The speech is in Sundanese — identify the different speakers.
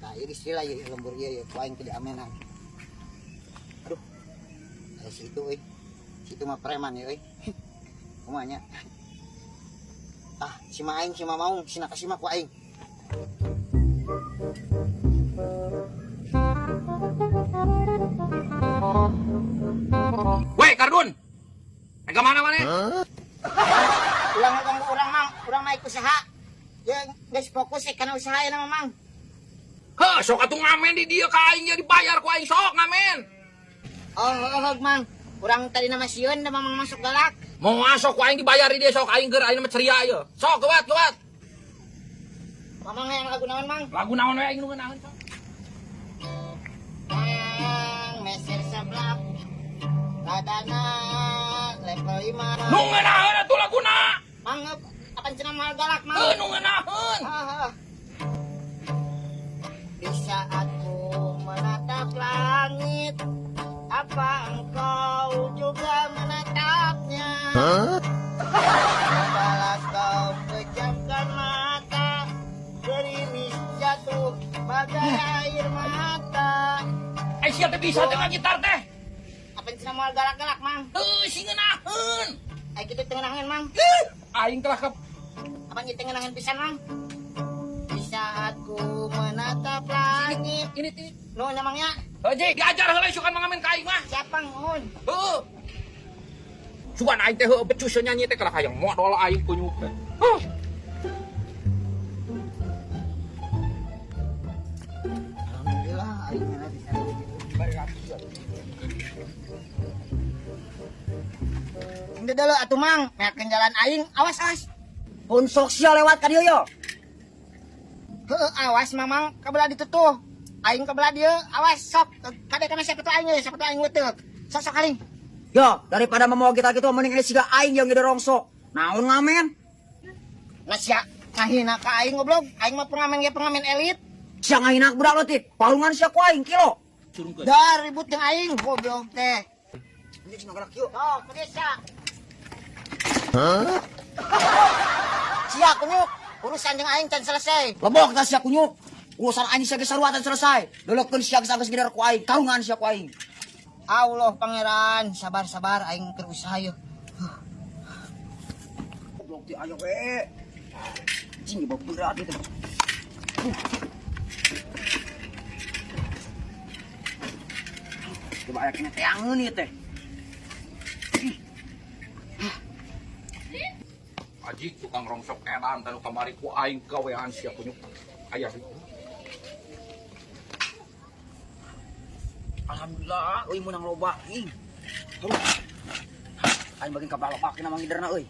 Speaker 1: Tah ieu geus lila ieu lembur ieu ku aing teu diamenan. Aduh. Aya si itu euy. Si itu mah preman ya euy. Kumaha nya? Ah, si ma aing si ma maung, si nakasima ku aing.
Speaker 2: Weh, Kardun. Ke mana mana?
Speaker 1: Ulang ganggu urang mang, urang naik usaha. Ya geus fokus kana usaha ya nama mang.
Speaker 2: Heh, sok atuh ngamen di dieu ka aing nya dibayar ku aing sok ngamen.
Speaker 1: Oh, oh, mang. Urang tadi nama sieun da mamang masuk galak.
Speaker 2: Mau masuk ku aing dibayar di dieu sok aing keur aing mah ceria ieu. Sok geuwat geuwat.
Speaker 1: Mamang hayang lagu naon mang?
Speaker 2: Lagu naon we aing nu ngeunaheun sok.
Speaker 1: Mang meser seblak. Ladana level 5.
Speaker 2: Nu ngeunaheun atuh laguna.
Speaker 1: Mang apan cenah moal galak mang?
Speaker 2: Heuh nu ngeunaheun.
Speaker 1: Di saat ku menatap langit, apa engkau juga menatapnya? Cobalah kau pejamkan mata, gerimis jatuh bagai air mata.
Speaker 2: Eh sia teh bisa teh gitar teh.
Speaker 1: Apa cenah moal galak-galak mang?
Speaker 2: Heuh si ngeunaheun.
Speaker 1: Ai kitu teu ngeunaheun mang.
Speaker 2: Aing telah ke
Speaker 1: apa ieu teu ngeunaheun pisan mang? Di saat ku menatap langit.
Speaker 2: Ini ini.
Speaker 1: Nu nya mang nya.
Speaker 2: Heuh Ji, diajar heula sugan mangamen ka aing mah.
Speaker 1: Siapa nuhun?
Speaker 2: Heuh. Sugan aing teh heuh becus nyanyi teh kalah hayang modol aing kunyuk teh. Heuh.
Speaker 1: Alhamdulillah aing mah bisa Ini dulu atuh mang, meakeun jalan aing, awas awas.
Speaker 3: Pun sok sia lewat ka dieu yo.
Speaker 1: Heuh, awas mamang, ka belah ditu tuh. Aing ka belah dieu, awas sok. Kade kana siapa tuh aing ye, siapa tuh aing weuteuk. Sok sok aing.
Speaker 3: Yo, daripada mamawa kita kitu mending ini siga aing yang rongsok. Naon ngamen?
Speaker 1: Nah sia ngahina ka aing goblok. Aing mah pengamen ge pengamen elit.
Speaker 3: Sia ngahina budak leutik, palungan sia ku aing kilo.
Speaker 1: Dar ribut jeung aing goblok teh.
Speaker 3: Ini cuma galak yuk.
Speaker 1: Sok, ke desa. Hah? Sia kunyuk, urusan jeung aing can selesai.
Speaker 3: Lebok tah sia kunyuk. Urusan aing sia geus sarua can selesai. Leulekeun sia geus geus gider ku aing, karungan sia ku aing.
Speaker 1: Allah pangeran, sabar-sabar aing keur usaha yeuh.
Speaker 3: Goblok teh ayo we. Anjing berat itu. Coba aya kena teangeun ieu teh.
Speaker 2: Aji tukang rongsok edan tanu kamari ku aing gawean sia kunyuk. Aya sih.
Speaker 3: Alhamdulillah euy meunang loba ing. Aing bagin ka balok kena mangiderna euy.